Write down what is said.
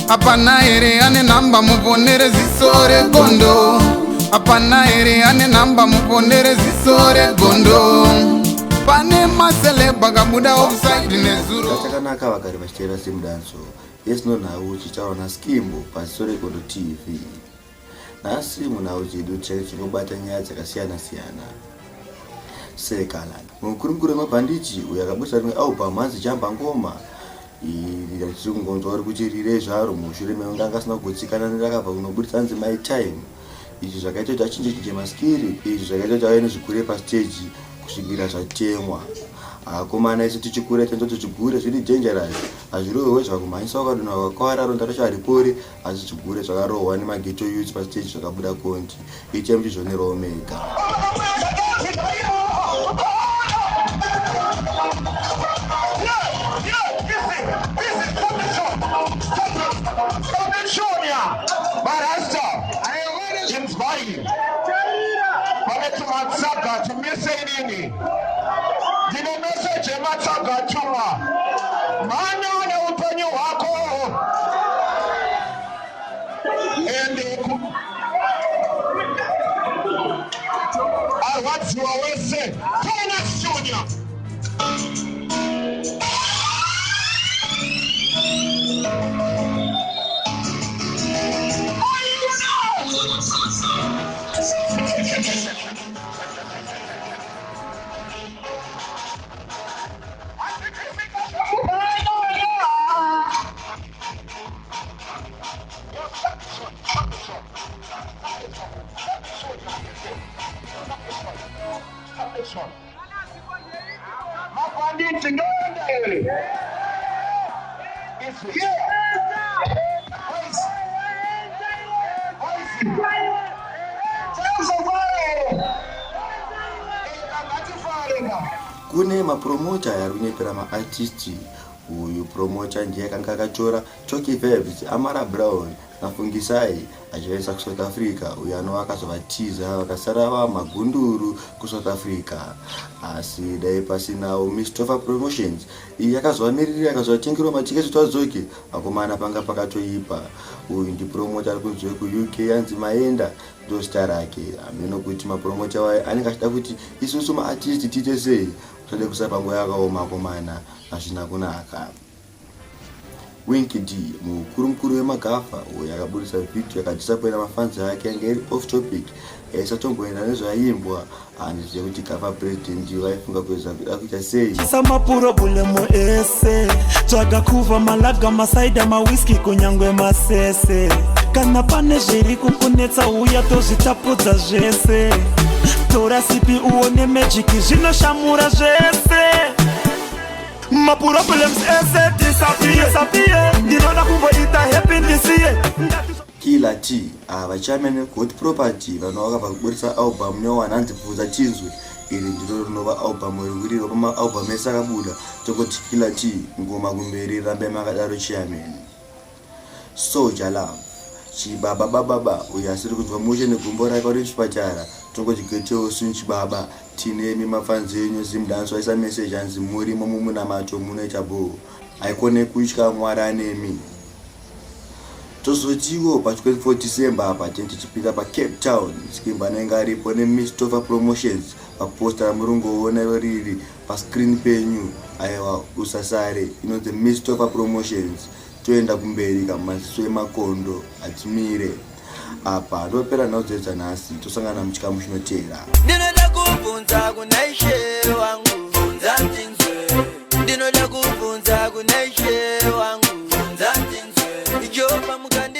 Hapana here ane nhamba muponere ziso regondo? Hapana here ane nhamba muponere ziso regondo? Pane maceleb akabuda offside nezuro. Chakanaka vagari vachiteera semudanso yesino nhau chichitaurwa naSkimbo paZiso Regondo TV. Nhasi munhau dzedu tichange tichingobata nyaya dzakasiyana-siyana. Sir Kalan, mukuru mukuru wemabhanditi uyo akaburitsa rimwe album hanzi Jamba Ngoma iri ratiri kungonzwa uri kuti rirei zvaro mushure mekunge anga asina kugutsikana nerakabva kunoburitsa hanzi My Time. Izvi zvakaita kuti achinje chinje maskiri, izvi zvakaita kuti auye nezvigure pasiteji kusvikira zvatemwa. Akomana isu tichikura tanzwa kuti zvigure zviri dangerous, hazvirohwe zvakumhanyisa wakadonha wakakuvara ronda racho haripori asi zvigure zvakarohwa nemaghetto youths pastage zvakabuda konti itai muchizvionerawo mega. Ndine meseji yematsaga atumwa. Mhanya neupenyu hwako. Ende arwadziwa wese. Tona Junior. Mabhanditi ndoenda here? Kune mapromota ari kunyepera maartist. Uyu promota ndiye akanga akatora Tocky Vibes, Amara Brown naFungisai achivaisa kuSouth Africa uyo anova akazovatiza vakasara vava magunduru kuSouth Africa. Asi dai pasinawo Mistofa Promotions iyi yakazovamiririra ikazovatengerawo matiketi kuti vadzoke, vakomana panga pakatoipa. Uyu ndipromota ari kunzi wekuUK anzi Maenda ndozita rake. Hameno kuti mapromota wayo anenge achida kuti isusu maartist tiite sei. Usade kusapa nguva yakaoma akomana, hazvina kunaka. Winky D, mukuru mukuru wemaGafa uyo akaburitsa vhidhiyo yakadhisapointa mafanzi ake yanga iri off topic yaisatomboenda nezvaiimbwa. Handizive kuti Gafa President vaifunga kuedza kuda kuita sei. Chisa mapurobhulemu ese tsvaga kuva malaga masaida mawiski kunyangwe masese kana pane zviri kukunetsa uya tozvitapudza zvese tora sipi uone magic zvinoshamura zvese maproblems ese disappear disappear ndinoda kumboita happy ndisiye Killer T ava chairman veGot Property vanova vakabva kuburitsa album nyowani hanzi Bvunza Tinzwe. Iri ndiro rinova album rikurirwa pamaalbum ese akabuda. Tongoti Killer T ngoma kumberi rambai makadaro chairman. Soul Jah Love Chibaba bababa uyo asiri kunzwa mushe negumbo rake vari kuchipatara. Tongoti getewo soon chibaba. Tinemi mafans enyu Zimdance vaisa message hanzi murimo mumunamato munoita bhoo. Haikone kutya Mwari anemi. Tozotiwo pa 24 December apa tenge tichipinda pa Cape Town. Skimba anenge aripo neMistofa Promotions paposter ramuri kungoona iro riri pascreen penyu. Aiwa usasare inonzi Mistofa Promotions. Toenda kumberi kamaziso emakondo hatimire. Apa ndopera nhau dzedu dzanhasi tosangana muchikamu chinoteera. Ndinoda kubvunza kuna ishe wangu, bvunza ndinzwe. Ndinoda kubvunza kuna ishe wangu, bvunza ndinzwe. Jehovha mukandi